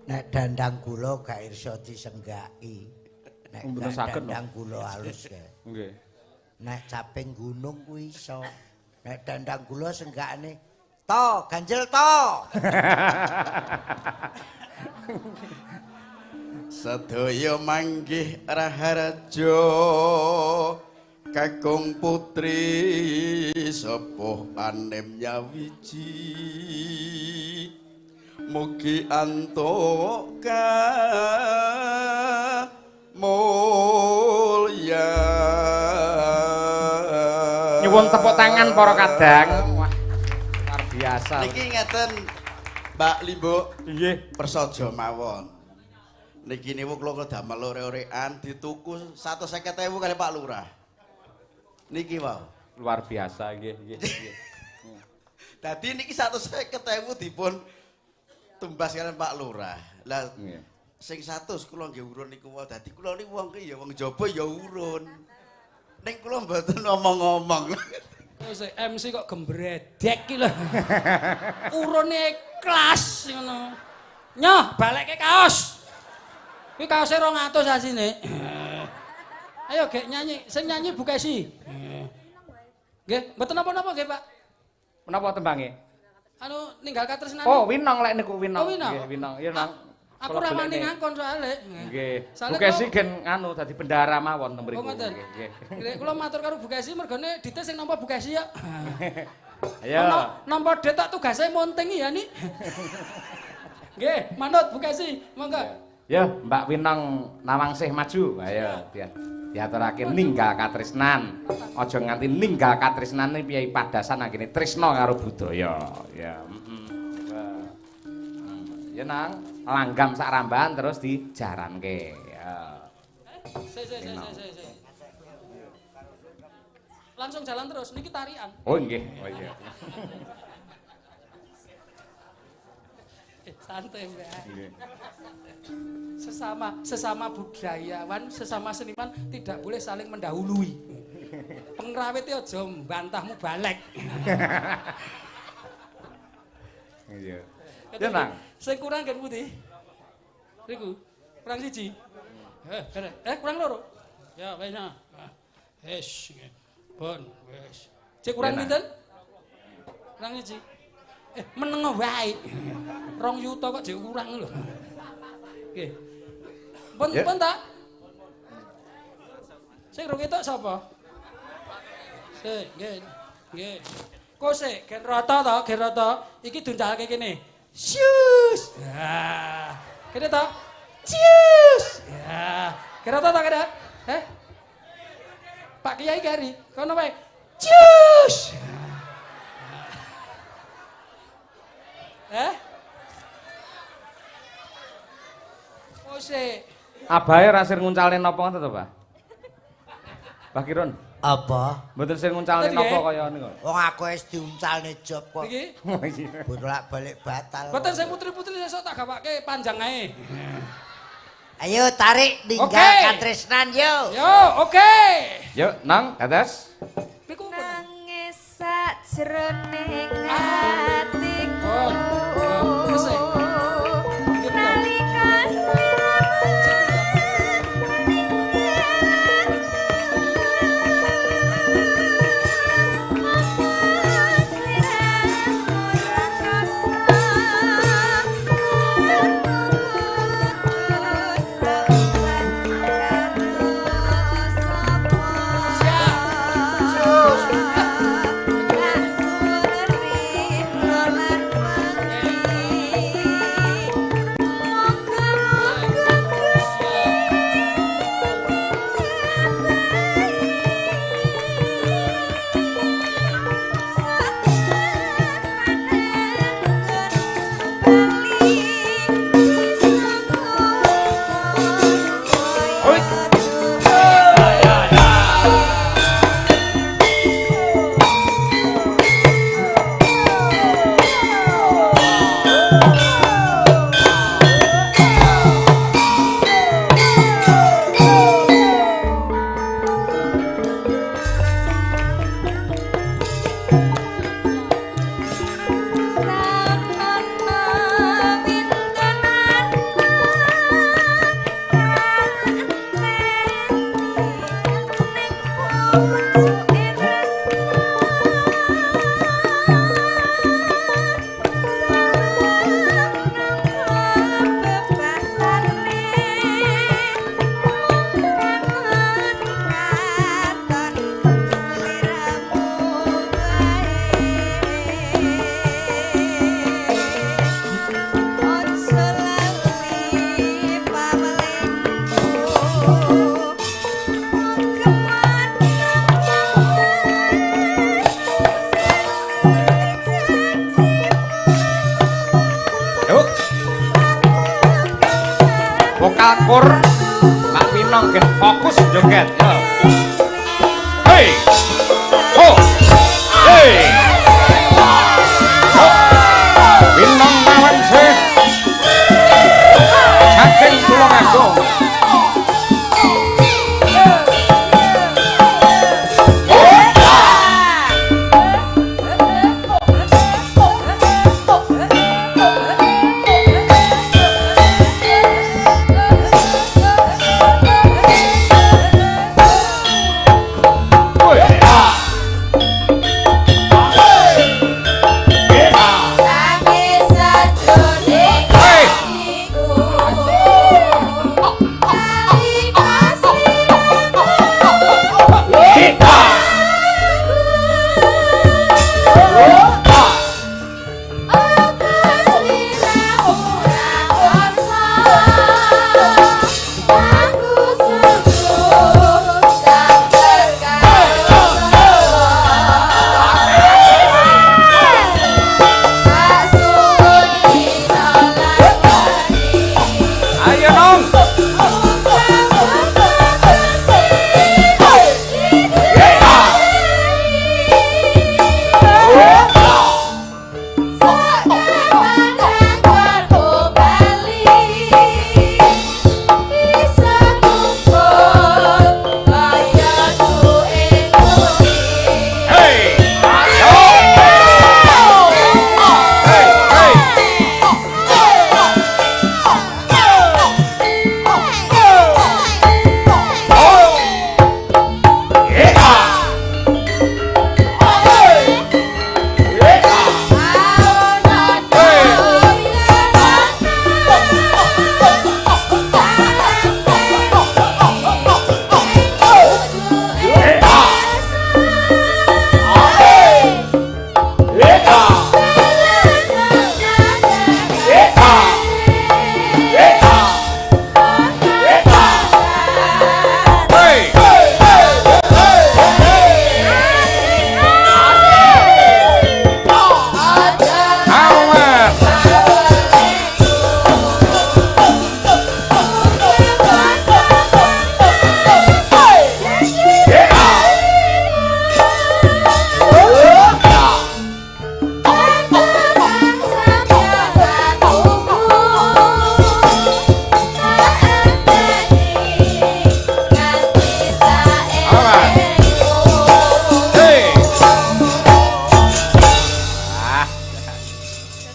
Nek dandang gula gak iso disenggaki. Nek dandang gula halus kae. Nggih. Nek caping gunung kuwi iso. Nek dandang gula senggakane to, ganjel to. Sedaya manggih raharja kakung putri sepuh anem nyawiji mugi antuk kamulyan. Nyuwun tepuk tangan para kadang. Wah, luar biasa. Niki ngeten Mbak Limbuk. Nggih. Prasaja mawon. Niki niku kula damel ore-orean dituku 150.000 kali Pak Lurah. Niki wau. Luar biasa nggih, nggih, nggih. Dadi niki 150.000 dipun tumbas kalian Pak Lurah. Lah sing 100 kula nggih urun niku wae. Dadi kula niku wong ki ya wong jaba ya urun. Ning kula mboten ngomong-ngomong. Wis MC kok gembredek ki lho. Urune ikhlas ngono. Nyoh, balekke kaos. Kuwi kaose 200 asine. Ayo gek nyanyi, sing nyanyi Bu Kesi. Nggih, mboten napa-napa nggih, Pak. Menapa tembange? Anu ninggal katresnan. Oh, Winong lek niku Winong. Oh, Winong. Nggih, Winong. Ya nang. Aku ora wani ngangkon soalé. Nggih. Bu Kesi gen anu dadi bendara mawon teng mriku. Nggih, nggih. Kula matur karo Bu Kesi mergone dite sing nampa Bu Kesi ya. Ayo. Nampa det tok tugase monting ya ni. Nggih, manut Bu Kesi, monggo. Ya, Mbak Winong Nawangsih maju. Ayo, diaturake ninggal katresnan. Aja nganti ninggal katresnane piye padasan anggene tresna karo budaya. Ya, heeh. Ya nang, langgam sak rambahan terus dijaranke. Ya. Sik. Langsung jalan terus, niki tarian. Oh nggih, oh iya. Santai, Mbak. Sesama budayawan, sesama seniman tidak boleh saling mendahului. Pengrawit aja mbantahmu balik. Iya. Ya nang. Sing kurang gen putih. Niku, kurang siji. Kurang loro. Ya, wis nah. Wis. Bon, wis. Cek kurang pinten? Kurang siji. Meneng wae. 2 yuta kok jek kurang lho. Nggih. Pun ta? Sing rong ketok sapa? Sik, nggih. Nggih. Kok sik gen rata to, gen rata. Iki diuncalke kene. Sius. Ya. Kene to? Cius. Ya. Gen rata to kene? Heh. Pak Kiai kari, kono wae. Cius. Eh? Oh sik. Abahe ora sir nguncalne napa ngoten to, Pak? Pak Kirun. Apa? Mboten sir nguncalne napa kaya niku. Wong aku wis diuncalne job kok. Iki. Bolak-balik batal. Mboten sing putri-putri sesuk tak gawake panjang ae. Ayo tarik ninggal katresnan yo. Yo, oke. Yo, nang dados. Nangis sajroning atiku. Nalika vokal kor Pak Winong gen fokus joget yo. Hey. Ho. Hey. Ho. Winong Nawangsih saking Tulungagung.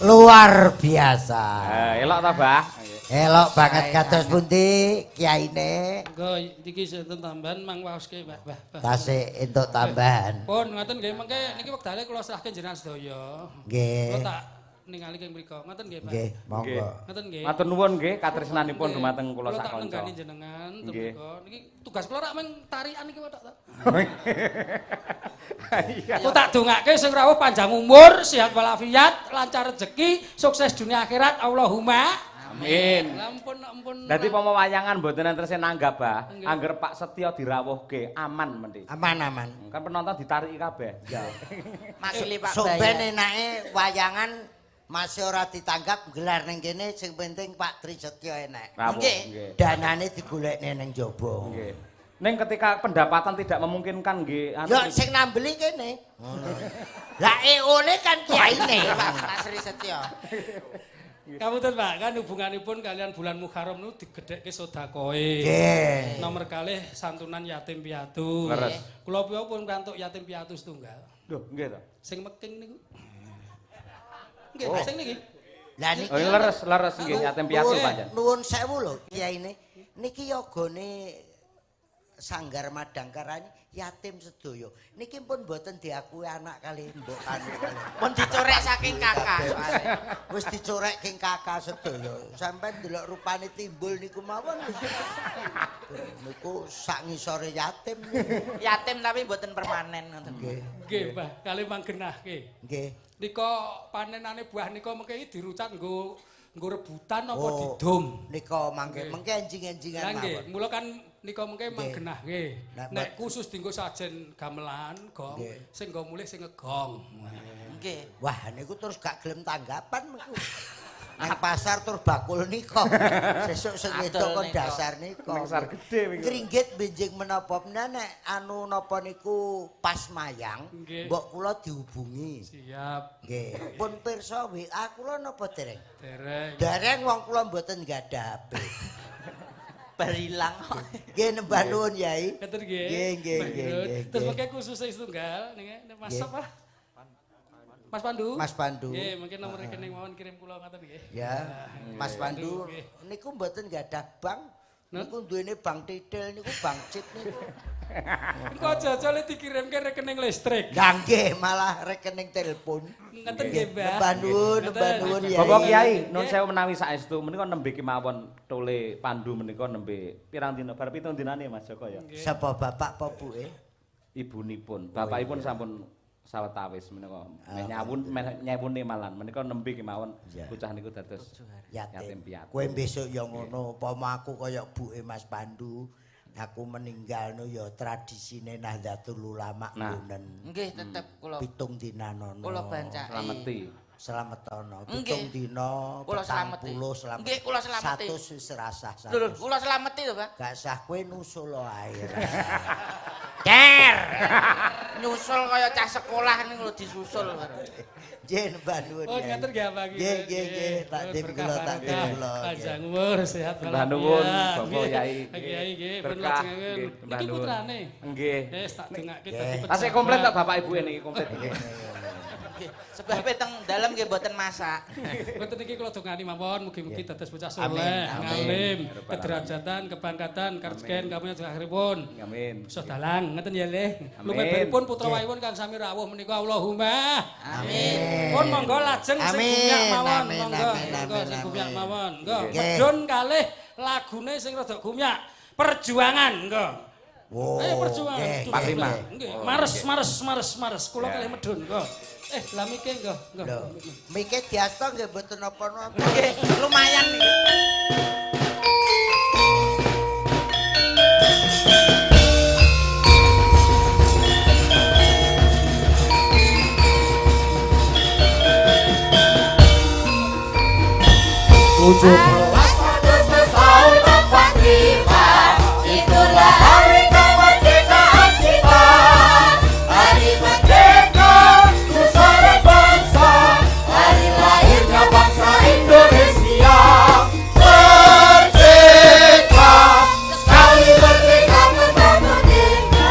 Luar biasa. Elok ta, Bah? Elok banget kados pundi kiyaine? Monggo niki sinten tambahan mang waoske, Pak. Bah. Tasih entuk tambahan. Pun ngoten nggih mengke niki wektale kula serahke jenengan sedaya. Nggih. Kula tak ningali keng mriku. Ngoten nggih, Pak. Nggih, monggo. Ngoten nggih. Matur nuwun nggih katresnanipun dumateng kula sak kanca. Kula tak nenggani jenengan teng mriku. Niki tugas kula rak mung tarian iki tok ta. Aku tak dongake sing rawuh panjang umur, sehat walafiat, lancar rezeki, sukses dunia akhirat. Allahumma amin. Ampun ampun. Dadi pomo wayangan mboten enten sing nanggap, Bah. Angger Pak Setyo dirawuhke aman mendhi. Aman aman. Kan penonton ditariki kabeh. Ya. Masih Pak Sok Bayan. ben enake wayangan masih ora ditanggap gelar ning kene sing penting Pak Tri Setyo enek. Nggih. Danane digolekne ning jaba. Nggih. Ning ketika pendapatan tidak memungkinkan nggih anu. Ya sing nambeli kene. Lah EO-ne kan kiyaine. Pak Sri Setyo. Kapunten Pak, kan hubunganipun kalian bulan Muharram niku digedhekke sedekahe. Nggih. Nomor kalih santunan yatim piatu. Kula pun kantuk yatim piatu setunggal. Lho, nggih to. Sing meking niku. Nggih, sing niki. Lah niki. Oh, leres-leres nggih yatim piatu pancen. Nuwun sewu lho kiyaine. Niki yogane Sanggar Madangkara yatim sedaya. Niki pun mboten diakui anak kali mbok anu. Pun dicorek saking kakak soalé. Wis dicorek king kakak sedaya. Sampai ndelok rupane timbul niku mawon wis. Niku sak ngisore yatim. Yatim tapi mboten permanen ngoten. Nggih. Nggih, Mbah, kali manggenahke. Nggih. Nika panenane buah nika mengke dirucat nggo rebutan apa didum. Nika mangke mengke enjing-enjingan mawon. Nggih, mula kan nika mengke manggenahke. Nek khusus dienggo sajen gamelan, gong, sing nggo mulih sing ngegong. Nggih. Wah, niku terus gak gelem tanggapan niku. Nang pasar tur bakul nika. Sesuk sing wedok kon dasar nika. Nang pasar gedhe wingi. Kringgit benjing menapa nek anu napa niku pas mayang, mbok kula dihubungi. Siap. Nggih. Pun pirsa WA kula napa dereng? Dereng. Dereng wong kula mboten gadah HP. Barilang. Nggih nembah nuwun Yai. Ngaten nggih. Nggih nggih nggih. Terus mengke khusus setunggal niki Mas sapa? Mas Pandu. Mas Pandu. Nggih, mungkin nomor rekening mawon kirim kula ngaten nggih. Ya, Mas Pandu niku mboten gadah bank. Niku duwene bank titil niku bank cit niku. Engko aja-aja le dikirimke rekening listrik. Lah nggih, malah rekening telepon. Ngaten nggih, Mbah. Nembah nuwun, nembah nuwun Yai. Bapak Kiai, nun sewu menawi saestu menika nembe kemawon tole Pandu menika nembe pirang dina bar 7 dinane Mas Joko ya. Sapa bapak apa buke? Ibunipun. Bapakipun sampun sawetawis menika nyawun nyewune malan menika nembe kemawon bocah niku dados yatim piatu. Kowe besok ya ngono, upama aku kaya buke Mas Pandu, aku meninggal no ya tradisine Nahdlatul Ulama nggonen. Nggih tetep kula 7 dina nono. Kula bancake. Slameti. Slametana 7 dina kula slameti. Nggih kula slameti. 100 wis rasah. Lho kula slameti to, Pak. Gak sah kowe nusul ae. Cer. Nyusul kaya cah sekolah niku lho disusul. Nggih nembah nuwun. Oh ngaten nggih Pak. Nggih nggih nggih tak dim kula tak dim kula. Panjang umur sehat walafiat. Mbah nuwun Bapak Yai. Kiai nggih pun lajengaken. Iki putrane. Nggih. Wis tak dongake dadi pejabat. Tasih komplit tok Bapak Ibu niki komplit. Sebabe teng dalem nggih mboten masak. Mboten niki kula dongani mawon mugi-mugi dados bocah saleh, ngalim, kederajatan, kebangkatan, karejekan kamunya akhiripun. Amin. Bisa dalang ngeten ya Le. Lumebaripun putra wayipun kang sami rawuh menika Allahumma. Amin. Pun monggo lajeng sing gumyak mawon, monggo sing gumyak mawon. Monggo medhun kalih lagune sing rada gumyak. Perjuangan monggo. Ayo perjuangan. 45. Nggih, mares mares mares mares kula kalih medhun monggo. Lah mike nggih, nggih. Mike diasta nggih mboten napa-napa. Nggih, lumayan niki. Agustus tahun 45, itulah hari kemerdekaan kita. Hari merdeka, pusara bangsa, hari lahirnya bangsa Indonesia. Merdeka, sekali merdeka tetap merdeka,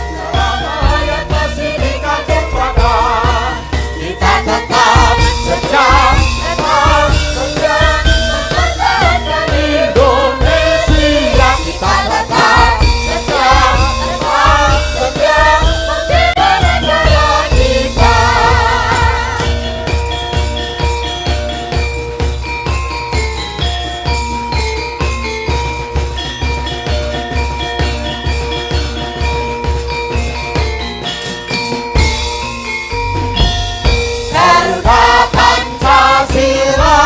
selama hayat masih di kandung badan. Kita tetap setia, tetap setia mempertahankan Indonesia. Kita tetap setia, tetap setia membela negara kita. Garuda Pancasila,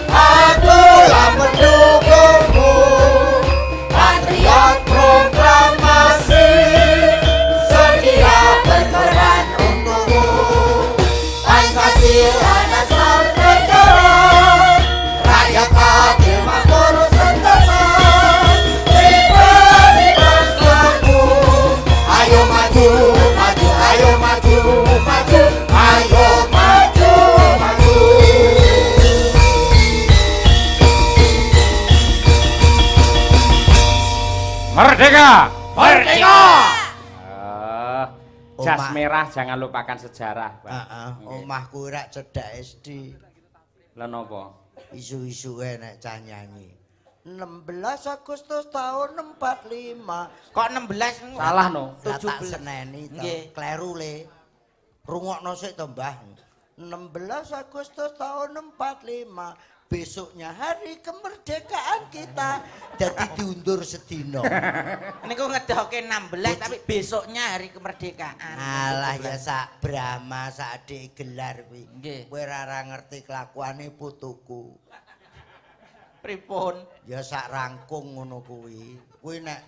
akulah pendukungmu. Patriot proklamasi, sedia berkorban untukmu. Pancasila dasar negara, rakyat adil makmur sentosa. Pribadi bangsaku, ayo maju, maju, ayo maju, maju, ayo maju, maju. Merdeka! Merdeka! Jas merah jangan lupakan sejarah, Pak. Heeh, omahku rak cedhak SD. Lha napa? Isu-isuke nek cah nyanyi. 16 Agustus tahun 45. Kok 16 niku? Salah no. Lah tak 17. seneni to. Nggih. Kleru le. Rungokno sik to, Mbah. 16 Agustus tahun 45. Besoknya hari kemerdekaan kita. Jadi diundur sedina. Niku ngedoke 16 tapi besoknya hari kemerdekaan. Alah ya sak Brahma sak adik gelar kuwi. Nggih. Kowe ora ngerti kelakuane putuku. Pripun? Ya sak rangkung ngono kuwi. Kuwi nek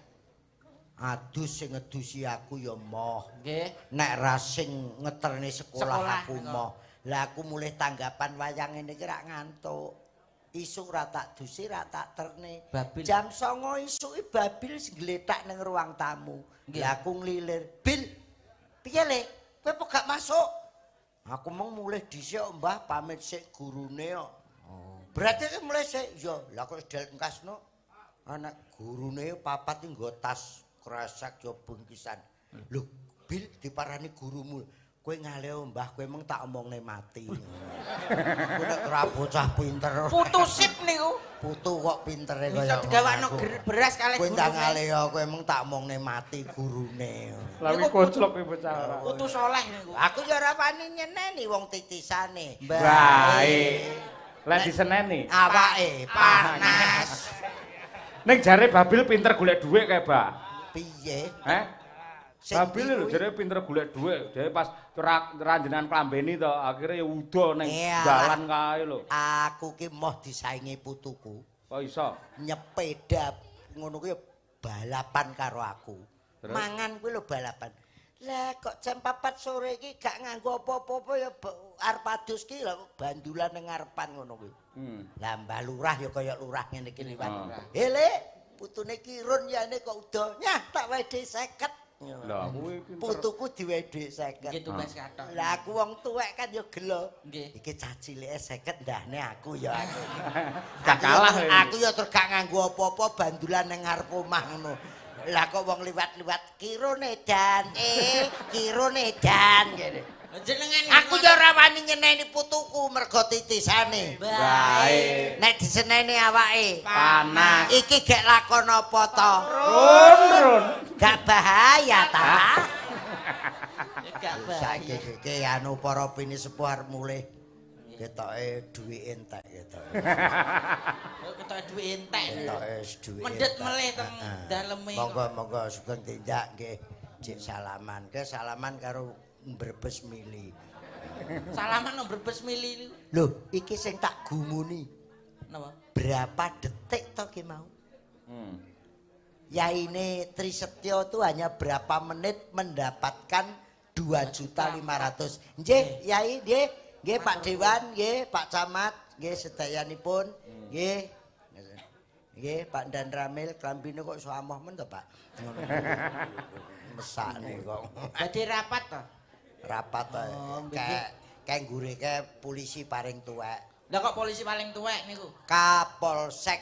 adus sing ngedusi aku ya moh. Nggih. Nek ra sing ngeterne sekolah Sekolah, aku ngono. moh. Lah aku mulih tanggapan wayang ngene iki rak ngantuk. Isuk ra tak dusi, ra tak terne. Babil. Jam 09.00 isuk iki Babil gletak ning ruang tamu. Lah aku nglilir, "Bil, piye Le? Kowe kok gak masuk?" Aku mung mulih dhisik Mbah, pamit sik gurune kok. Oh. Berarti ki mulih sik. Ya, lah kok sedel engkasno. Anak gurune papat iki nggo tas kresek ya bungkisan. Lho, Bil diparani gurumu. Kowe ngalih Mbah, kowe mung tak omongne mati. Kowe nek ora bocah pinter. Putu sip niku. Putu kok pintere kaya. Bisa digawakno beras kalih gurune. Kowe ndang ngalih ya, kowe mung tak omongne mati gurune. Lah kuwi koclok kuwi bocah ora. Putu soleh niku. Aku ya ora wani nyeneni wong titisane. Bae. Lah diseneni. Awake panas. Ning jare Babil pinter golek dhuwit kae, Bah. Piye? Heh? Babil lho jare pinter golek dhuwit. Jare pas ranjenan klambeni to, akhire ya udo ning dalan kae lho. Aku ki moh disaingi putuku. Kok iso? Nyepeda ngono kuwi balapan karo aku. Terus? Mangan kuwi lho balapan. Lah kok jam 4 sore iki gak nganggo apa-apa ya arep adus ki lho bandulan ning ngarepan ngono kuwi. Lah Mbah Lurah ya kaya lurah ngene iki liwat. Hele, putune Kirun yane kok udo. Nyah tak wae 50. Lah kuwi pinter. Putuku diwehi dhuwit 50. Nggih tumbas kathok. Lah aku wong tuwek kan ya gelo. Nggih. Iki cah cilike 50 ndahne aku ya aku. Gak kalah. Aku ya terus gak nganggo apa-apa bandulan ning ngarep omah ngono. Lah kok wong liwat-liwat kirone dan kirone dan ngene. Jenengan aku ya ora wani nyeneni putuku mergo titisane. Bae. Nek diseneni awake panas. Iki gek lakon apa to? Run-run. Gak bahaya ta? Gak bahaya. Saiki iki anu para pinisepuh arep mulih. Ketoke dhuwit entek ketoke. Ketoke dhuwit entek. Ketoke dhuwit. Mendhet melih teng daleme. Monggo-monggo sugeng tindak nggih. Cek salaman. Ke salaman karo Brebes mili. Salaman nang Brebes mili niku. Lho, iki sing tak gumuni. Napa? Berapa detik to ki mau? Yaine Trisetyo itu hanya berapa menit mendapatkan 2.500.000. Nggih, Yai, nggih. Nggih Pak Dewan, nggih Pak Camat, nggih sedayanipun, nggih. Nggih Pak Dan Ramil, klambine kok iso amoh men to, Pak? Ngono. Mesakne kok. Badhe rapat to? Rapat to. Kae nggure kae polisi paling tuwek. Lah kok polisi paling tuwek niku? Kapolsek.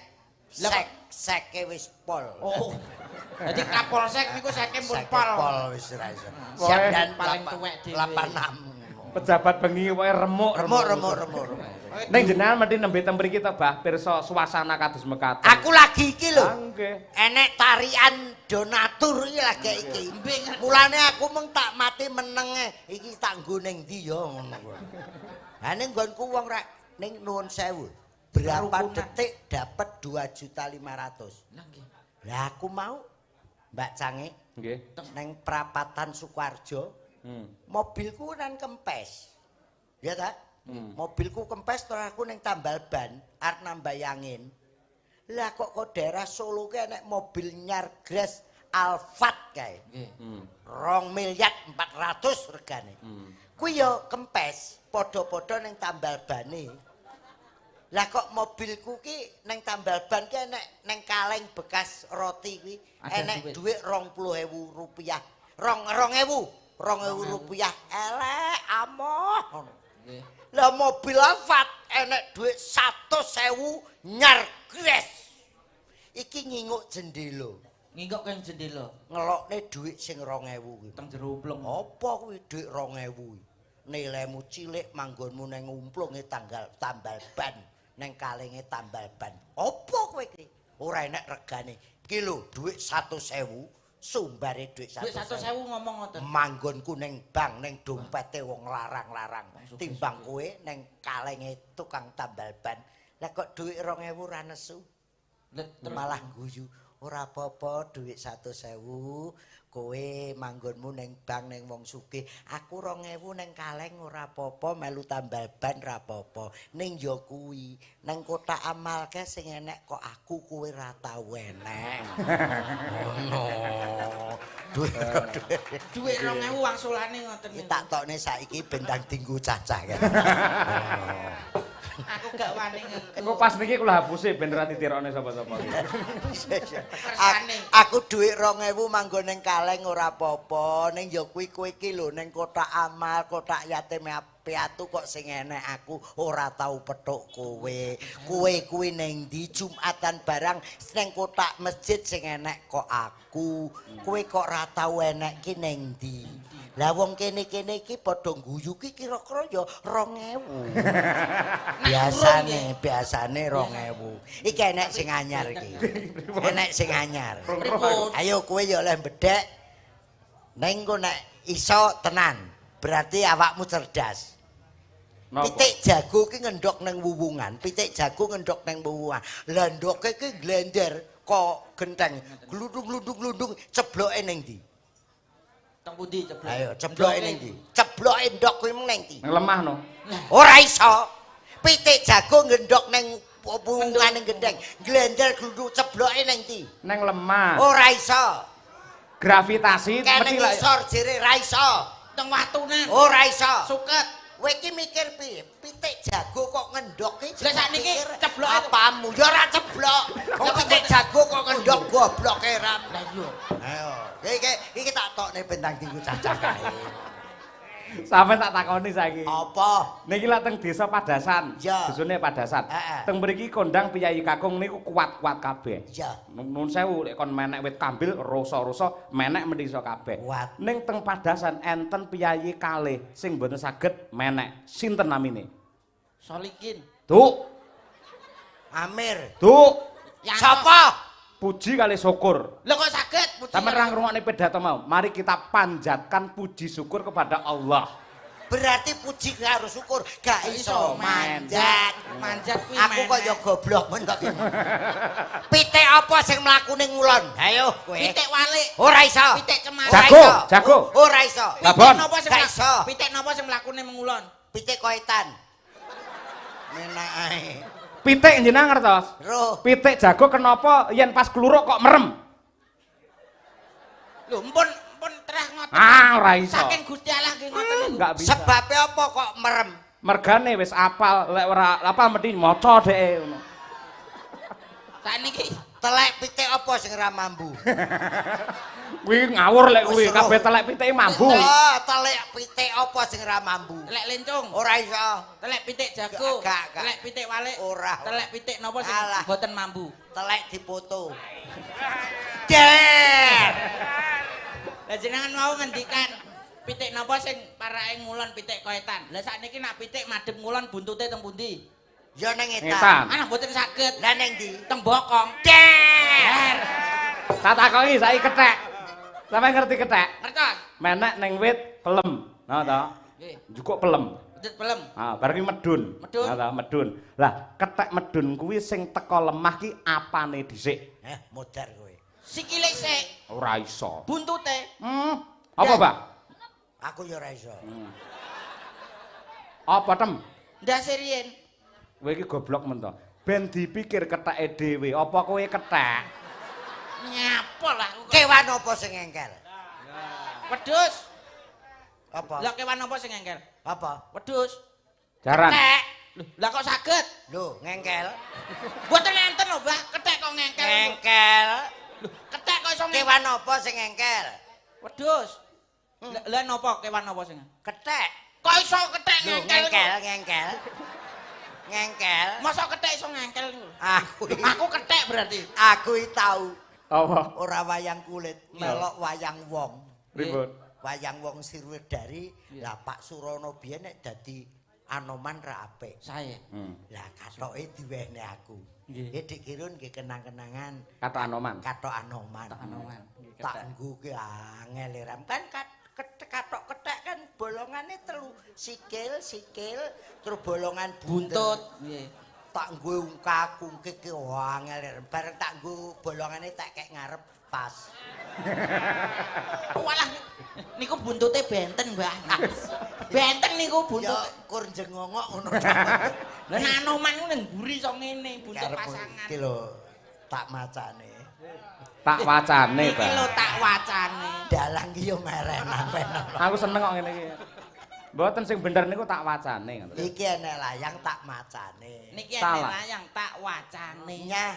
Sek seke wis pol. Oh. Dadi Kapolsek niku seke pun pol. Pol wis ora iso. Siap dan paling tuwek dhewe. 86. Pejabat bengi pokoke remuk remuk. Ning jenengan mesti nembe teng mriki to, Bah, pirsa suasana kados mekaten. Aku lagi iki lho. Nggih. Enek tarian donatur iki lagi iki. Mulane aku mung tak mati menenge. Iki tak nggo ning ndi ya ngono kuwi. Ha ning nggonku wong rek ning nuwun sewu. Berapa detik dapet 2.500.000. Lah nggih. Lah aku mau Mbak Cange nggih ning prapatan Sukoharjo. Mobilku nang kempes. Ya ta? Mobilku kempes terus aku ning tambal ban arep nambah angin. Lah kok kok daerah Solo ki enek mobil nyar gres Alphard kae. Nggih. 2.400.000.000 regane. Kuwi ya kempes, padha-padha ning tambal bane. Lah kok mobilku ki ning tambal ban ki enek ning kaleng bekas roti kuwi enek dhuwit 20.000 rupiah. 2.000. 2.000 rupiah elek amoh. Lah mobil Alphard enek dhuwit 100.000 nyar gres. Iki nginguk jendela. Nginguk keng jendela. Ngelokne dhuwit sing 2.000 kuwi. Teng jero umplung. Apa kuwi dhuwit 2.000 kuwi? Nilaimu cilik manggonmu nang umplunge tanggal tambal ban, nang kalenge tambal ban. Apa kowe iki? Ora enek regane. Iki lho dhuwit 100.000. Sumbare dhuwit 100.000 ngomong ngoten. Manggonku ning bank ning dompete wong larang-larang. Timbang kowe ning kalenge tukang tambal ban. Lah kok dhuwit 2.000 ora nesu. Malah guyu. Ora apa-apa dhuwit 100.000 kowe manggonmu ning bank ning wong sugih. Aku 2.000 ning kaleng ora apa-apa melu tambal ban ora apa-apa. Ning ya kuwi ning kotak amal ke sing enek kok aku kowe ora tau enek. Ngono. Dhuwit 2.000 wangsulane ngoten niku. Tak tokne saiki ben ndang dinggo cacah kan. Aku gak wani. Engko pas niki kula hapuse ben ora ditirokne sapa-sapa. Aku dhuwit 2.000 manggon ning kaleng ora apa-apa, ning ya kuwi kowe iki lho ning kotak amal, kotak yatim piatu kok sing enek aku ora tau petuk kowe. Kowe kuwi ning ndi Jumatan barang ning kotak masjid sing enek kok aku. Kowe kok ora tau enek ki ning ndi? Lah wong kene-kene iki padha guyu ki kira-kira ya 2.000. Biasane 2.000. Iki enek sing anyar iki. Enek sing anyar. Ayo kowe ya oleh bedhek. Ning engko nek iso tenan, berarti awakmu cerdas. Pitik jago ki ngendhok nang wuwungan, pitik jago ngendhok nang wuwungan. Lah ndoke ki glender kok genteng, glundung-glundung-glundung cebloke ning ndi? Teng pundi ceblok? Ayo cebloke ning ndi? Cebloke ndok kuwi mung ning ndi? Nang lemah no. Ora iso. Pitik jago ngendhok nang wuwungan ning genteng, glender glundung cebloke ning ndi? Nang lemah. Ora iso. Gravitasi mesti lak isor jere ra iso. Teng watunan. Ora iso. Suket. Kowe iki mikir piye? Pitik jago kok ngendhok iki. Lah sakniki ceblok apamu? Ya ora ceblok. Wong pitik jago kok ngendhok gobloke ram. Lah iya. Ayo, iki tak tokne bentang dinggo cacah kae. Sampe tak takoni saiki. Apa? Niki lak teng desa Padasan. Dusune Padasan. Teng mriki kondang piyayi kakung niku kuat-kuat kabeh. Iya. Nuwun sewu lek kon menek wit kambil rosa-rosa menek mesti iso kabeh. Ning teng Padasan enten piyayi kalih sing mboten saged menek. Sinten namine? Solikin. Duk. Amir. Duk. Sapa? Puji kali syukur. Lho kok saged puji? Sampeyan ra ngrungokne pidato mau. Mari kita panjatkan puji syukur kepada Allah. Berarti puji karo syukur gak iso manjat. Manjat kuwi. Aku kok ya goblok men kok. Pitik apa sing mlaku ning ngulon? Ayo kowe. Pitik walik. Ora iso. Pitik cemara. Jago, jago. Ora iso. Babon. Gak iso. Pitik napa sing mlaku ning ngulon? Pitik koetan. Menak ae. Pitik jenengan ngertos? Pitik jago kenapa yen pas kluruk kok merem? Lho, mpun terah ngoten. Ah, ora iso. Saking Gusti Allah nggih ngoten niku. Enggak bisa. Sebabe apa kok merem? Mergane wis apal, lek ora apal mesti maca dheke ngono. Sakniki telek pitik apa sing ora mambu? Kuwi ngawur lek kuwi, kabeh telek pitike mambu. Oh, telek pitik apa sing ora mambu? Telek lencung. Ora iso. Telek pitik jago. Telek pitik walik. Ora. Telek pitik napa sing mboten mambu? Telek dipoto. Der. Lah jenengan mau ngendikan pitik napa sing parake ngulon pitik koetan. Lah sakniki nak pitik madhep ngulon buntute teng pundi? Ya nang etan. Ana mboten saged. Lah nang ndi? Teng bokong. Der. Tak takoki saiki kethek. Sampeyan ngerti kethek? Ngertos. Menek ning wit pelem. Nah ta? Nggih. Njukuk pelem. Wit pelem. Ah, bar kuwi medun. Medun. Nah ta, medun. Lah, kethek medun kuwi sing teko lemah ki apane dhisik? Eh, modar kowe. Sikile sik. Ora iso. Buntute. Apa, Pak? Aku ya ora iso. Apa, Tem? Ndase riyen. Kowe iki goblok men to. Ben dipikir ketheke dhewe, apa kowe kethek? Nyapa lah aku. Kewan apa sing ngengkel? Wedhus. Apa? Lah kewan apa sing ngengkel? Apa? Wedhus. Jaran. Kethek. Lho, lah kok saged? Lho, ngengkel. Mboten enten lho, Mbah. Kethek kok ngengkel. Ngengkel. Lho, kethek kok iso ngengkel. Kewan apa sing ngengkel? Wedhus. Lah napa kewan apa sing? Kethek. Kok iso kethek ngengkel? Ngengkel, ngengkel. Ngengkel. Masa kethek iso ngengkel niku? Aku kethek berarti. Aku iki tau. Apa? Ora wayang kulit, melok wayang wong. Pripun? Wayang wong Sirwedari, lah Pak Surono biyen nek dadi Anoman ra apik. Sae. Lah kathoke diwehne aku. Nggih Dik Kirun nggih kenang-kenangan. Kathok Anoman. Kathok Anoman. Anoman. Tak nggo ki angel ram kan kathok kethek kan bolongane telu, sikil, sikil, terus bolongan buntut. Nggih. Tak nggo ungkak-ungkik ki angel bareng tak nggo bolongane tak kek ngarep pas. Walah niku buntute benten, Mbah. Benten niku buntut. Ya kur jengongok ngono. Lah nek Anoman ku ning mburi iso ngene, buntut pasangan. Iki lho tak macane. Tak wacane, Pak. Iki lho tak wacane. Dalang ki yo merenan. Aku seneng kok ngene iki. Mboten sing bener niku tak wacane ngoten. Iki enek layang tak macane. Niki enek layang tak wacane. Nyah.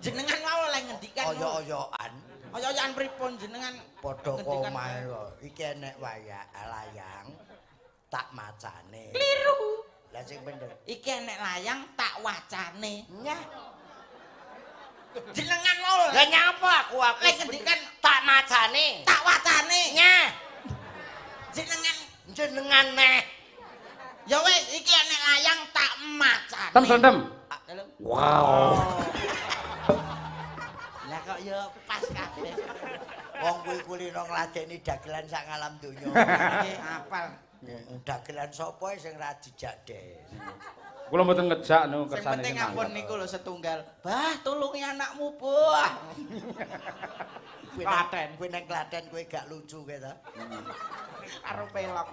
Jenengan wae oleh ngendikan. Oyok-oyokan. Oyok-oyokan pripun jenengan? Padha omahe kok. Iki enek layang tak macane. Kliru. Lah sing bener. Iki enek layang tak wacane. Nyah. Jenengan wae. Lah nyapa aku lek ngendikan tak macane. Tak wacane. Nyah. Jenengan neh. Ya wis iki enek layang tak macane. Tem sentem. Wow. Lah kok ya pas kabeh. Wong kuwi kulino ngladeni dagelan sak ngalam donya. Nggih, apal. Dagelan sapa sing ra dijak deh. Kula mboten ngejak niku kersane. Sing penting ampun niku lho setunggal. Bah, tulungi anakmu, Bah. Klaten, kowe nang Klaten kowe gak lucu kowe ta. Karo pelok.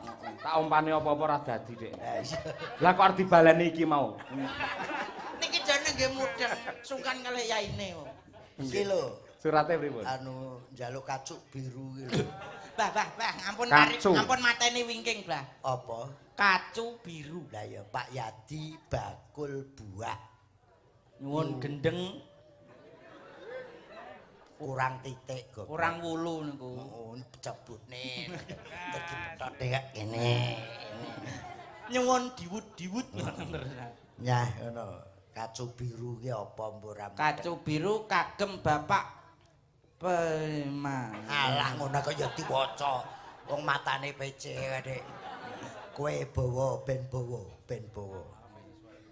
Tak umpane apa-apa ora dadi, Dik. Lah kok arep dibaleni iki mau. Niki jane nggih mudeng, sungkan kalih yaine. Iki lho. Surate pripun? Anu njaluk kacuk biru iki lho. Bah, bah, bah, ampun tarik, ampun mateni wingking, Bah. Apa? Kacu biru. Lah ya Pak Yadi bakul buah. Nyuwun gendeng kurang titik kok. Kurang wulu niku. Oh, cebutne. Terus dipetot kaya ngene. Nyuwun diwut-diwut. Nyah ngono. Kacu biru ki apa mbok ora? Kacu biru kagem Bapak Bema. Alah ngono kok ya diwaca. Wong matane PC Dik. Kowe bawa ben bawa, ben bawa.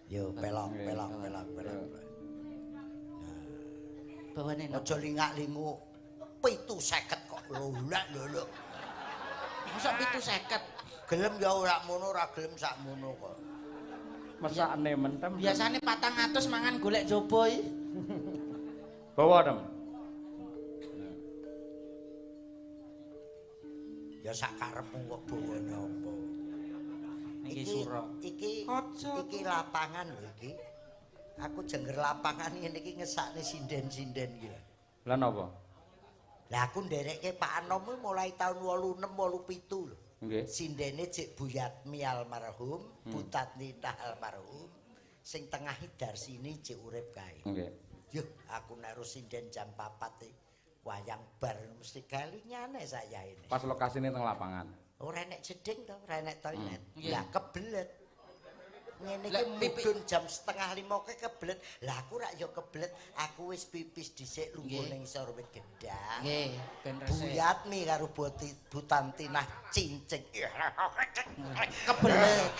Yo pelok pelok pelok pelok. Bawane napa? Aja lingak-linguk. 750 kok lolak lolok. Mosok 750? Gelem ya ora mono, ora gelem sakmono kok. Mesakne mentem. Biasane 400 mangan golek jaba iki. Bawa, Tem. Ya sak karepmu kok bawane apa. Niki sura. Iki iki lapangan lho iki. Aku jengger lapangan ngene iki ngesakne sinden-sinden iki lho. Lah napa? Lah aku nderekke Pak Anom mulai tahun 86 87 lho. Nggih. Sindene jek Bu Yatmi almarhum, Bu Tatnita almarhum, sing tengah Darsini jek urip kae. Nggih. Yuh, aku naruh sinden jam 4 wayang bar mesti galingane saya ini. Pas lokasine teng lapangan. Ora enek jeding to, ora enek toilet. Lah kebelet. Ngene iki mudhun jam 4:30 ke kebelet. Lah aku rak ya kebelet, aku wis pipis dhisik lungguh ning isor wit gedhang. Nggih, ben resik. Bu Yatmi karo Bu Tantinah cincing. Kebelet.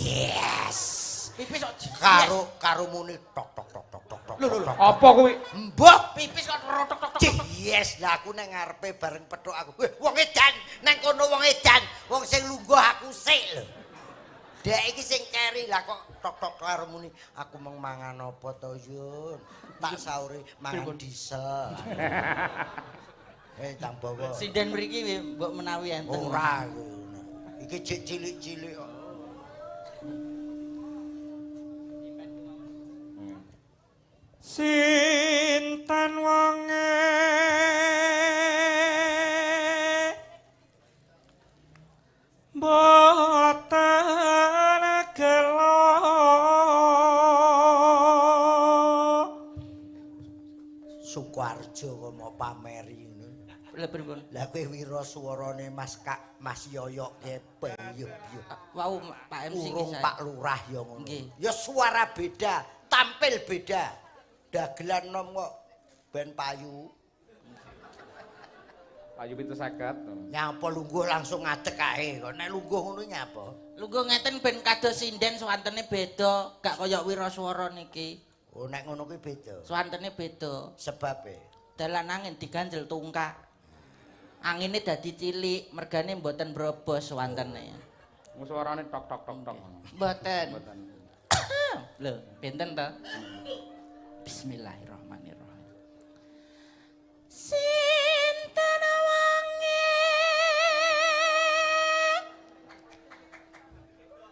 Yes. Pipis kok karo karo muni tok tok tok tok tok tok. Lho lho. Apa kuwi? Mbah, pipis kok tok tok tok tok. Yes, lah aku nang ngarepe bareng pethuk aku. Wong edan, nang kono wong edan, wong sing lungguh aku sik lho. Dek iki sing keri lah kok tok tok karo muni aku mung mangan apa to Yun? Tak sauri mangan diesel. Tang bawa. Sinden mriki mbok menawi enten. Ora ngono. Iki jek cilik-cilik kok. Sinten wonge mboten gelo Sukoharjo kok mau pameri ngono. Lha pripun? Lah kowe wira swarane Mas Kak Mas Yoyok ke yo yo. Wau Pak MC urung Pak Lurah ya ngono. Ya suara beda, tampil beda. Dagelan nom kok ben payu. Payu 750. Nyapa lungguh langsung ngadeg kae kok. Nek lungguh ngono nyapa? Lungguh ngeten ben kados sinden swantene beda, gak kaya wiraswara niki. Oh nek ngono kuwi beda. Swantene beda. Sebabe dalan angin diganjel tungkak. Angine dadi cilik, mergane mboten brobos swantene. Wong suarane tok tok tok tok. Mboten. Mboten. Lho, benten to? Bismillahirrahmanirrahim. Sinten wange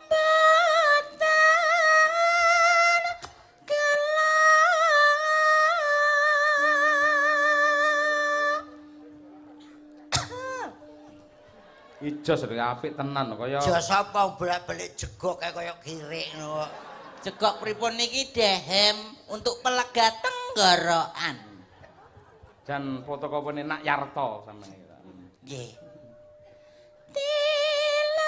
boten kela. Ijo sing apik tenan kaya. Jos apa bolak-balik jegok kaya kirik ngono. Jegok pripun niki dehem untuk pelega tenggorokan. Jan fotokopine Nak Yarto sampeyan iki. Nggih. Tilemawon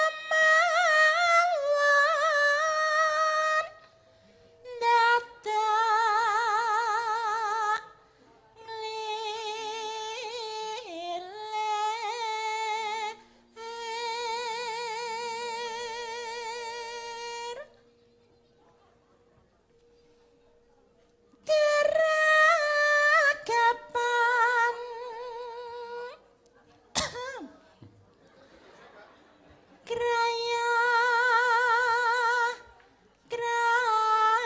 dadak nglilir keragapan kraya kraya.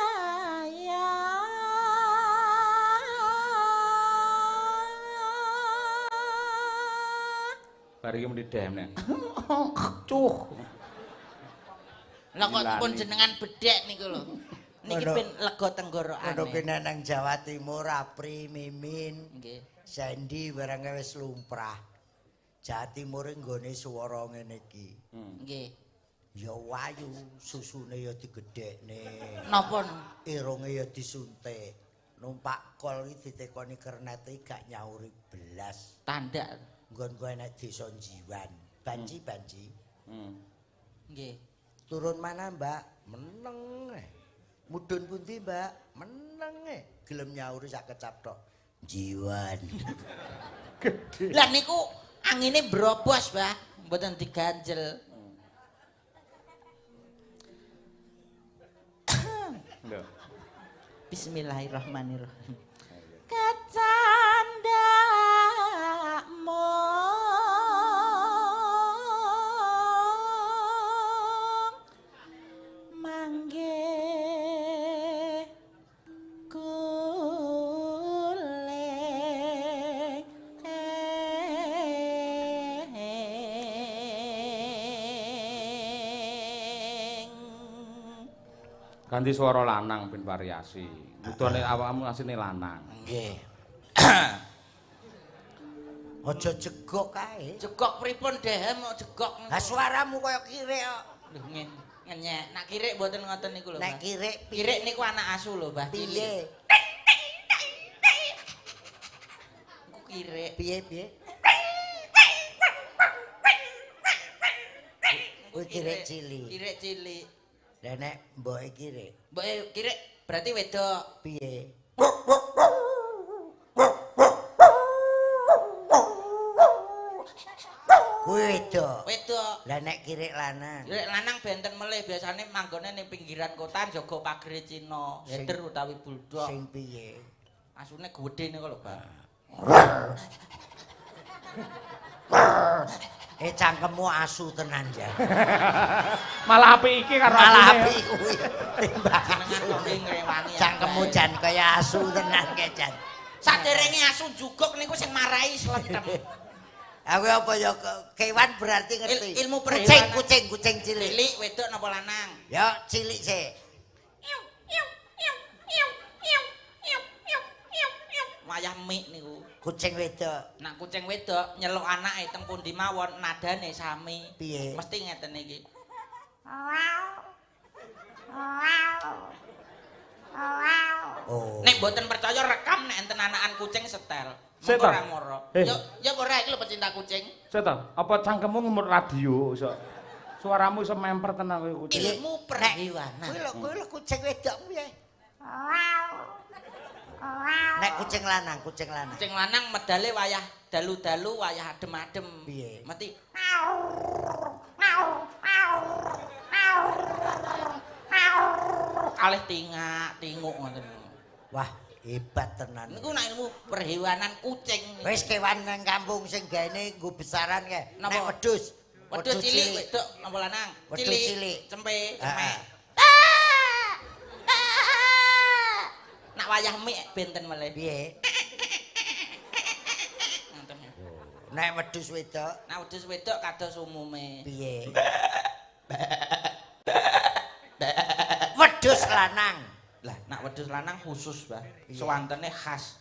Bar iki muni dehem nek. Cuh. Lah kok pun jenengan bedhek niku lho. Niki ben lega tenggorokane. Ngono ki nang Jawa Timur Apri Mimin. Nggih. Sandy barang wis lumrah. Jawa Timur nggone swara ngene iki. Nggih. Ya wayu, susune ya digedhekne. Napa? Irunge ya disuntik. Numpak kol iki ditekoni kernete gak nyauri belas. Tandak. Nggon kowe nek desa Jiwan. Banci-banci. Nggih. Turun mana, Mbak? Meneng. Mudhun pundi, Mbak? Meneng. Gelem nyauri sak kecap tok. Jiwan. Gedhe. Lah niku angine brobos, Mbah. Mboten diganjel. Lho. Bismillahirrahmanirrahim. Kecandak mung mangge kuling Ganti suara lanang ben variasi. Mudane awakmu asline lanang. Nggih. Aja jegok kae. Jegok pripun dehem kok jegok. Lah suaramu kaya kirik kok. Lho ngenyek. Nak kirik mboten ngoten niku lho. Nek kirik kirik niku anak asu lho, Mbah. Piye? Niku kirik. Piye piye? Kuwi kirik cilik. Kirik cilik. Lah nek mboke kirik. Mboke kirik berarti wedok. Piye? Kuwi wedok. Wedok. Lah nek kirik lanang. Kirik lanang benten melih biasane manggone ning pinggiran kota jaga pagere Cina, herder utawi bulldog. Sing piye? Asune gedhe niku lho, Pak. Cangkemmu asu tenan ya. Malah apik iki karo malah apik kuwi. Timbang cangkemmu jan kaya asu tenan ke jan. Saderenge asu juguk niku sing marai slentem. Aku apa ya kewan berarti ngerti. Ilmu kucing kucing kucing cilik. Cilik wedok napa lanang? Ya cilik sik. Wayah mik niku. Kucing wedok. Nak kucing wedok nyeluk anake teng pundi mawon nadane sami. Piye? Mesti ngeten iki. Oh. Nek mboten percaya rekam nek enten anakan kucing setel. Mengko ora moro. Yo ya ora iki lho pecinta kucing. Sik ta, apa cangkemmu ngemut radio iso. Suaramu iso memper tenan koyo kucing. Ilmu perhewanan. Kuwi lho kucing wedok piye? Nek kucing lanang, kucing lanang. Kucing lanang medale wayah dalu-dalu, wayah adem-adem. Piye? Mesti kalih tingak, tinguk ngoten. Wah, hebat tenan. Niku nek ilmu perhewanan kucing. Wis kewan nang kampung sing gaene nggo besaran kae. Nek wedhus, wedhus cilik wedok napa lanang? Wedhus cilik. Cempe, cemek. wayah mik benten melih. Piye? Ngoten. Nek wedhus wedok Nek wedhus wedok kados umume. piye? Wedhus lanang. Lah, nek wedhus lanang khusus, Mbah. Suwantene khas.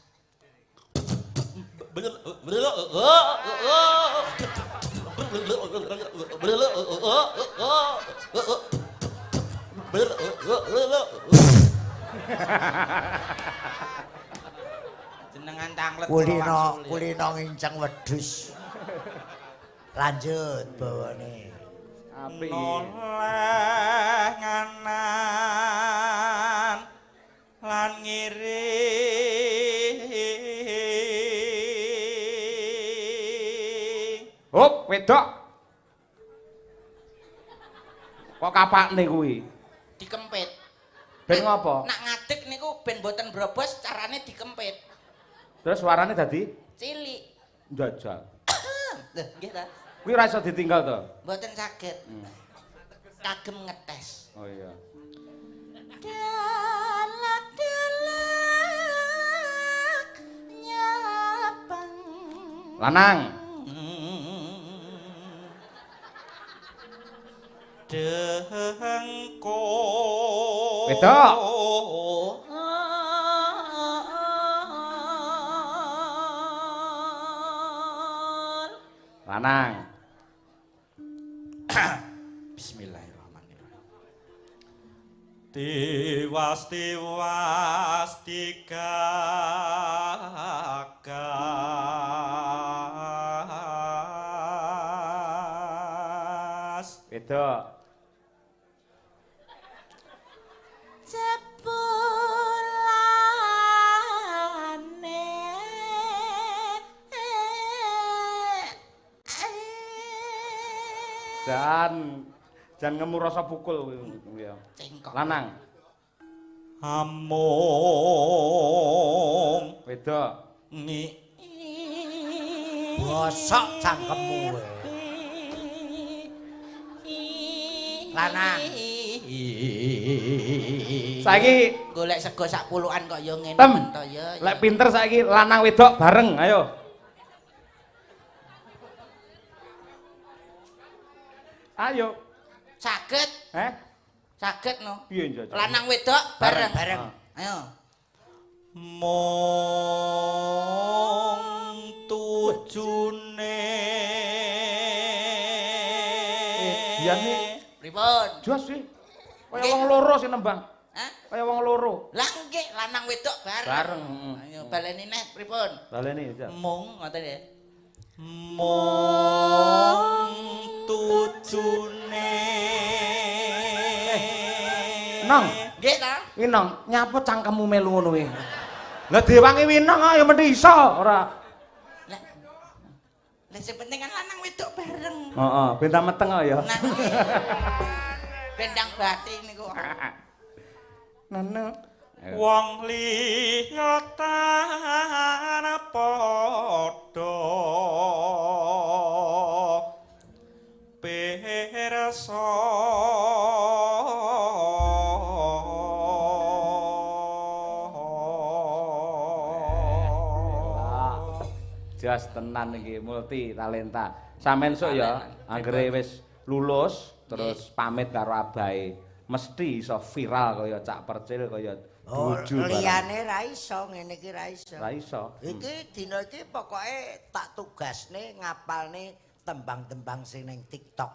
Jenengan tanglet Kulino kulino nginceng wedhus. Lanjut bawane. Apik iki. Noleh nganan lan ngiri. Hop, wedok. Kok kapakne kuwi? Dikempit. Ben ngopo? Nak ngadeg niku ben mboten brobos carane dikempit. Terus suarane dadi Cilik. njajal. Lho, nggih ta? Kuwi ora iso ditinggal to? Mboten saged. Kagem ngetes. Oh iya. Dalak-dalak nyapang. Lanang. Dengko. Wedok. Lanang. Bismillahirrahmanirrahim. Tiwas tiwas digagas. Wedok. Jebulane Jan jan ngemu rasa pukul kuwi ya. Cengkok. Lanang. Amung Wedok. ngi Bosok cangkemmu kowe. Lanang. Saiki golek sego sak pulukan kok ya ngene Tem. men to ya. Lek pinter saiki lanang wedok bareng, ayo. Ayo. Saged, Eh? saged no. Piye njajal? Lanang wedok bareng. Bareng. Ayo. Mung tujune. Biyen iki Pripun? jos sih. Kaya wong loro sing nembang. Hah? Kaya wong loro. Lah nggih lanang wedok bareng. Bareng, heeh. Ayo baleni neh pripun? Baleni ya. Mung ngoten ya. Mung tujune. Nong. Nggih ta? Winong, nyapa cangkemmu melu ngono kuwi? Lah diwangi Winong kok ya mesti iso ora. Lah. Lah sing penting kan lanang wedok bareng. Heeh, ben ta meteng kok ya. Nah. Bendang batin niku. Nene. Wong liya tan padha pirsa. Jas tenan iki multi talenta. Sampeyan sok ya anggere wis lulus terus pamit karo abahe, mesti iso viral kaya Cak Percil kaya Oh, bojo barang. liyane ra iso, ngene iki ra iso. Ra iso. Iki dina iki pokoke tak tugasne ngapalne tembang-tembang sing ning TikTok.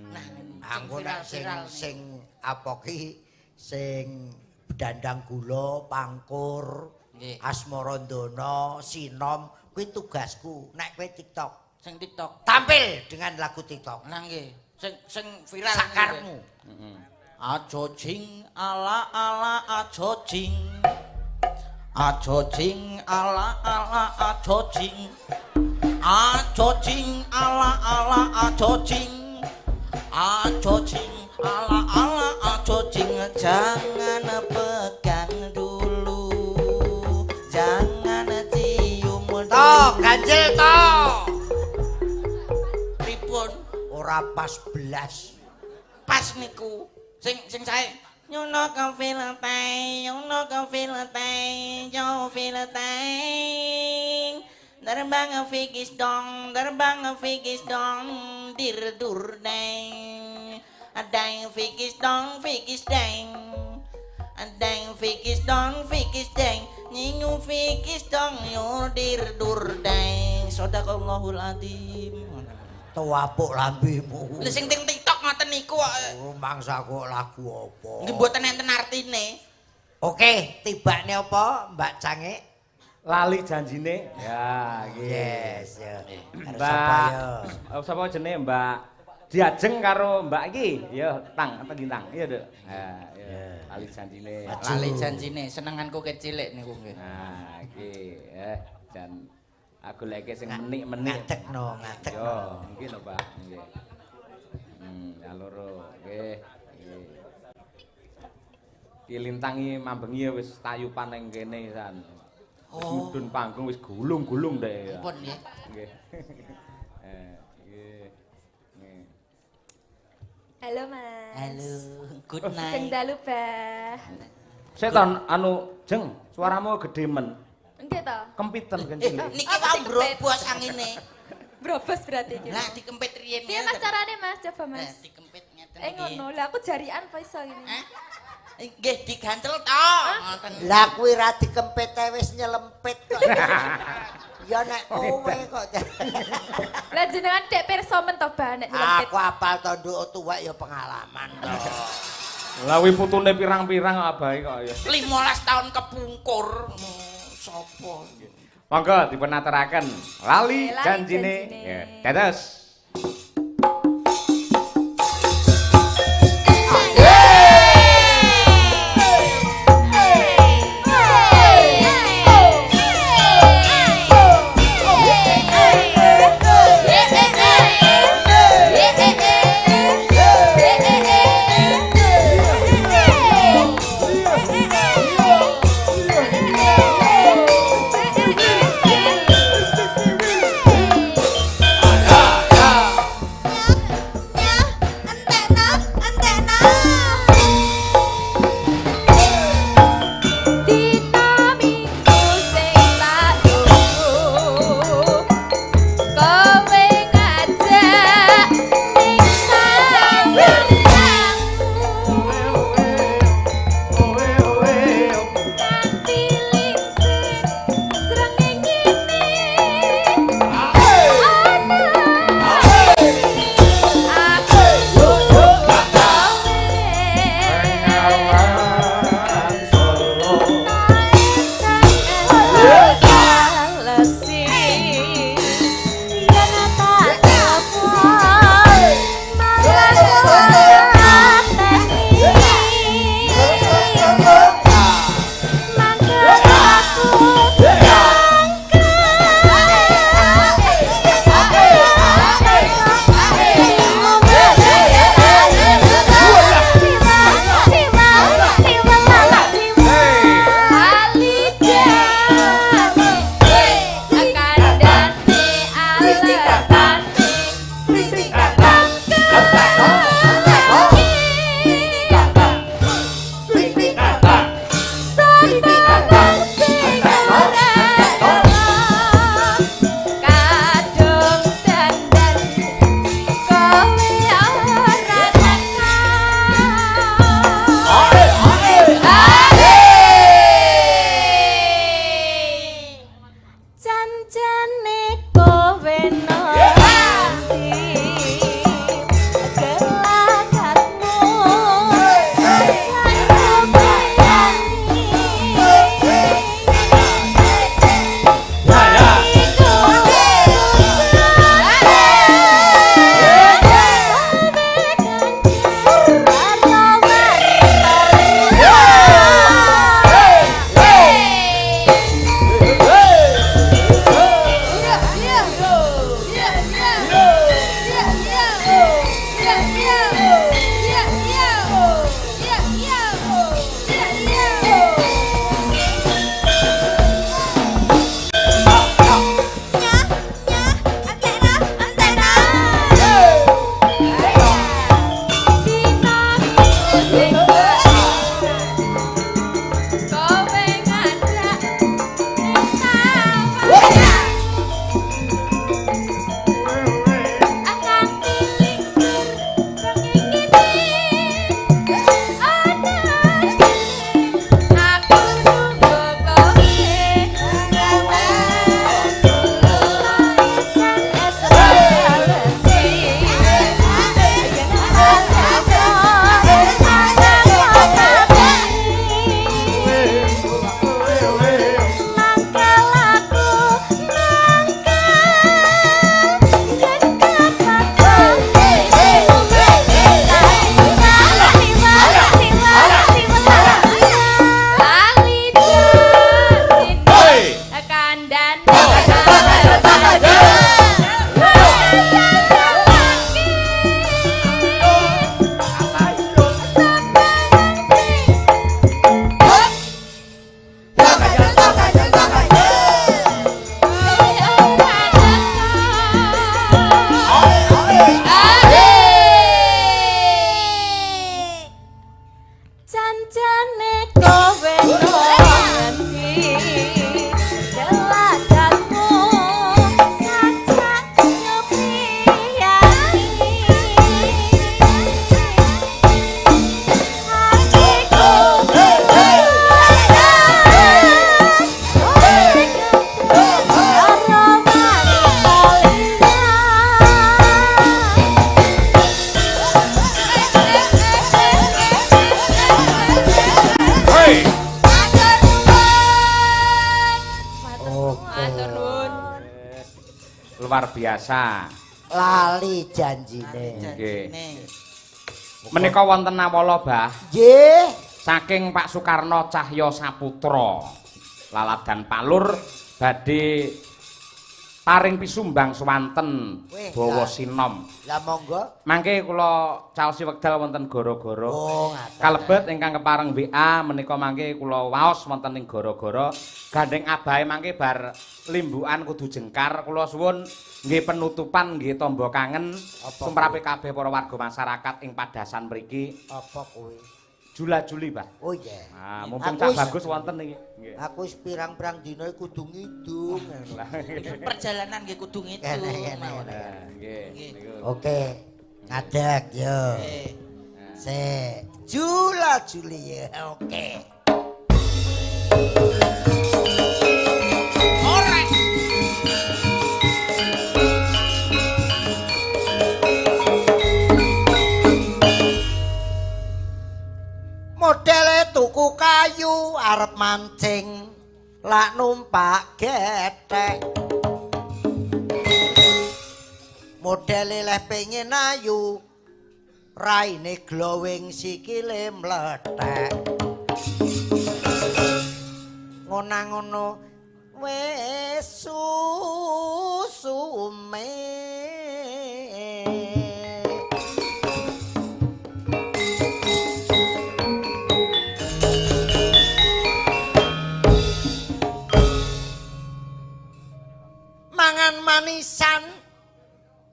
Nah, Anggo nek sing viral-viral sing apa ki sing dandang gula, pangkur, Nggih. Asmarandana, Sinom, kuwi tugasku nek kowe TikTok. Sing TikTok. Tampil dengan lagu TikTok. Nah nggih, sing sing viral Sakarmu. Aja jing ala ala aja jing. Aja jing ala ala aja jing. Aja jing ala ala aja jing. Aja jing ala ala aja jing, jangan pegang dulu. Jangan cium dulu. To, ganjil to. Pripun? Ora pas blas. Pas niku. Sing sing sae. 用那个飞了呆，用那个飞了呆，就飞了呆。Terbang fikis dong, terbang fikis dong, dir dur deng. Deng fikis dong, fikis deng. Deng fikis dong, fikis deng. Nyinyu fikis dong, yo dir dur deng. Sadaqallahul adzim. Tuwapuk lambemu. Lha sing teng TikTok ngoten niku kok. Mangsa kok lagu apa? Nggih mboten enten artine. Oke, tibakne apa Mbak Cangik? Lali janjine. Ya, iki. Yes, ya. Mbak. Sapa jenenge Mbak? Diajeng karo Mbak iki. Ya, tang apa gintang. Iya, Duk. Ha, ya. Lali janjine. Lali janjine, senenganku kecilik niku nggih. Nah, iki jan aku leke sing menik-menik. Ngatekno, ngatekno. Yo, nggih lho, Pak. Nggih. Ya loro. Nggih. Nggih. Ki lintangi mambengi wis tayupan ning kene san. Wis mudhun panggung wis gulung-gulung deh. Ampun nggih. Nggih. Nggih. Nggih. Halo Mas. Halo, good night. Sugeng dalu, Bah. Sik to anu Jeng, suaramu gedhe men. Nggih to. Kempiten kenceng. Niki wae mbrobos angine. Brobos berarti iki. Lah dikempit riyen. Piye Mas carane Mas? Coba Mas. Dikempit ngeten iki. Ngono, lah aku jarian apa iso ngene. Nggih digantel to. Ngoten. Lah kuwi ra dikempit ae wis nyelempit kok. Ya nek kowe kok. Lah jenengan dek pirsa men to Bah nek nyelempit. Aku apal to nduk tuwek ya pengalaman to. Lah kuwi putune pirang-pirang abahe kok ya. 15 tahun kepungkur. Sopo? Monggo dipun aturaken lali janjine. Dados. Hey! Luar biasa. Lali janjine. Nggih. Menika wonten nawala, Bah. Nggih. Saking Pak Soekarno Cahyo Saputra. Laladan Palur badhe paring pisumbang swanten bawa sinom. Lah monggo. Mangke kula caosi wekdal wonten gara-gara. Oh, ngaten. Kalebet ingkang kepareng WA menika mangke kula waos wonten ing gara-gara. Gandeng abahe mangke bar limbukan kudu jengkar. Kula suwun nggih penutupan nggih tamba kangen sumrape kabeh para warga masyarakat ing Padasan mriki. Apa kuwi? Jula-juli, Pak. Oh iya. Ah, mumpung Cak Bagus wonten iki. Nggih. Aku wis pirang-pirang dina kudu ngidung. Perjalanan nggih kudu ngidung. Nggih. Oke. Ngadeg yo. Sik. Jula-juli ya. Oke. Modele tuku kayu arep mancing lak numpak gethek. Modele leh pengen ayu raine glowing sikile mlethek. Ngono-ngono wis susume. Mangan manisan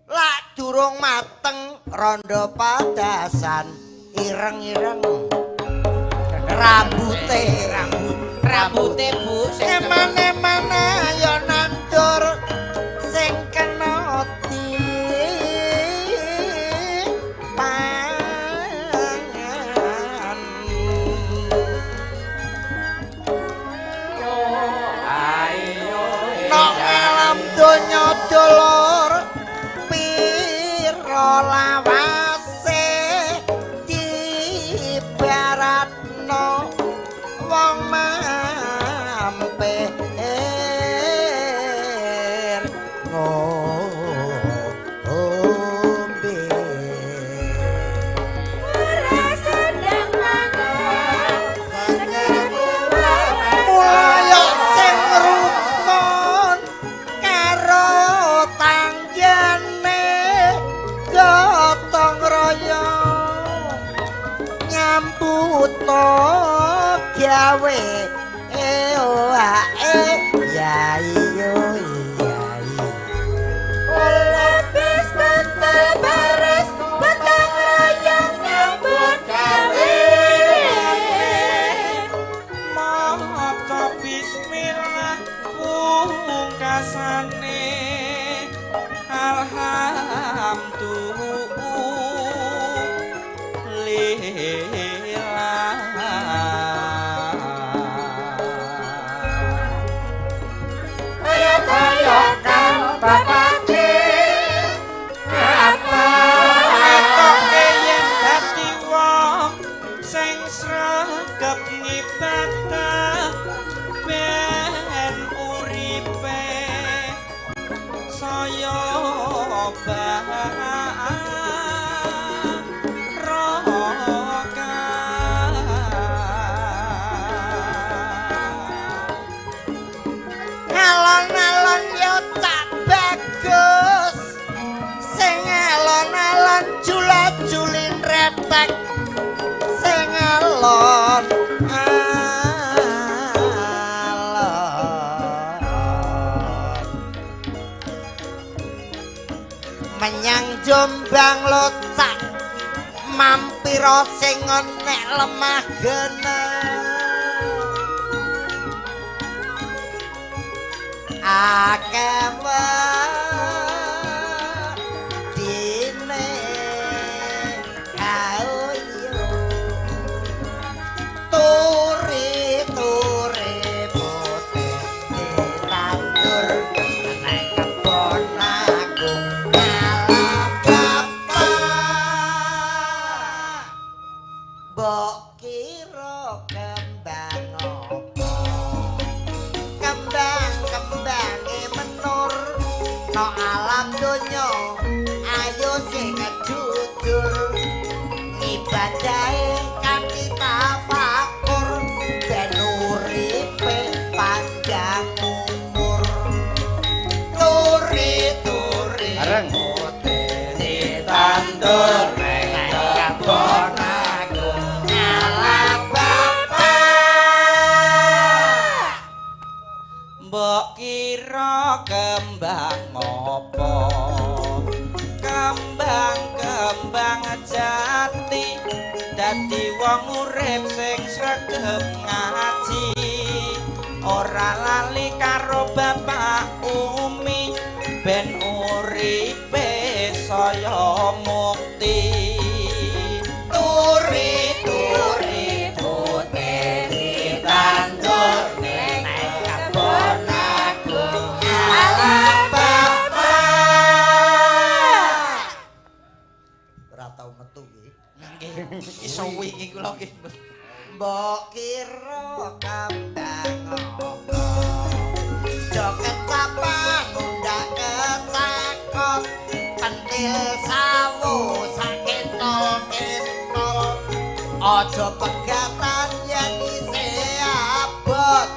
lak durung mateng rondo Padasan ireng-ireng rambute rambute Bu eman-eman ayo nandur sing kena di pangan. Nok alam donya dulur pira lawase dibaratno wong mampir ngombe. Ora sedang mangan Mulaya sing rukun karo tanggane gotong royong nyambut gawe eoae ya iyo iya iya. Lapis kental baris gotong royong nyambut gawe. Maca bismillah pungkasane alhamdulillah. Kaya-kaya bapake apa Ketoke yen dadi wong sing sregep ngibadah ben uripe saya barokah. Alon-alon yo Cak Bagus sing alon-alon jula-julin retek sing alon alon menyang Jombang lo Cak mampira sing nek lemah genah akeh wedine kauyo turi-turi putih ditandur nek kebon aku ngalah bapak mbok kira kembang apa kembang kembange menur Ana alam donya ayo sing jujur, ibadahe kanthi tafakur ben uripe panjang umur. Turi-turi Bareng. Ditandur neng kebon aku ngalah bapak. Mbok kira kembang apa? Kembang-kembang jati dadi wong urip sing sregep ngaji. Ora lali karo bapak umi ben uripe saya mukti. Turi-turi putih ditandur neng kebon aku ngalah bapak. Ora tau metu iki. Nggih, iso wingi kula nggih. Mbok kira kembang apa? Joget papan mundak kecakot, pentil sawo sakentol-kentol. Aja pegatan yen isih abot,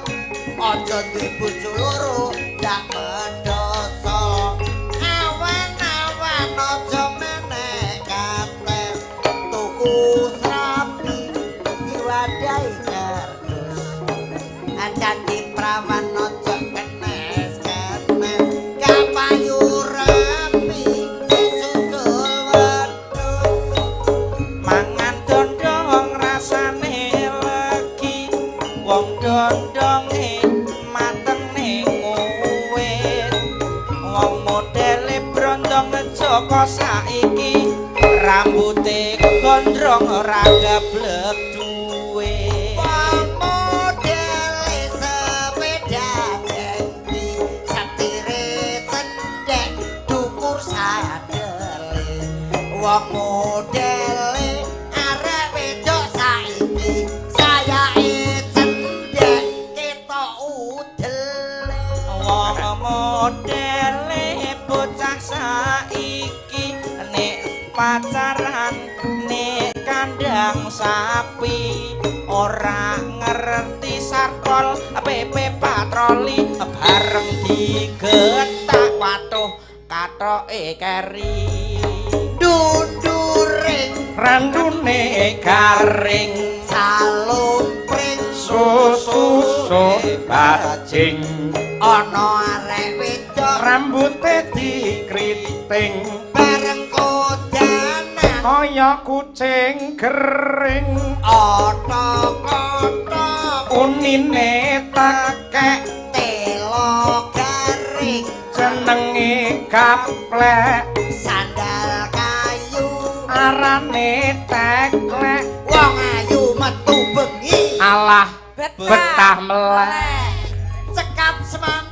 aja duwe bojo loro ndak mendoso. Awan-awan aja menek kates, tuku serabi diwadahi kardus. Dadi prawan aja kenes-kenes, kapayu rapi disusul wedhus. Mangan dondong rasane legi, wong dondonge mateng ning uwit. Wong modele brondong Joko saiki, rambute gondrong ora geblek duwe. Wong modele sepeda jengki, setire cendhek dukur sadele. Wong modele arek wedok saiki, sayake cendhek ketok udele. Wong modele bocah saiki nek pacaran nek kandang sapi, ora ngerti sarpol PP patroli bareng digetak watuh katoke keri. Dunduring Randune garing salumpring susu bajing, ana arek wedok rambute dikriting bareng kodanan kaya kucing gering. Otok-otok Unine tekek telo garing, jenenge gaplek, sandal kayu arane teklek. Wong ayu metu bengi alah betah melek. Cekap semanten.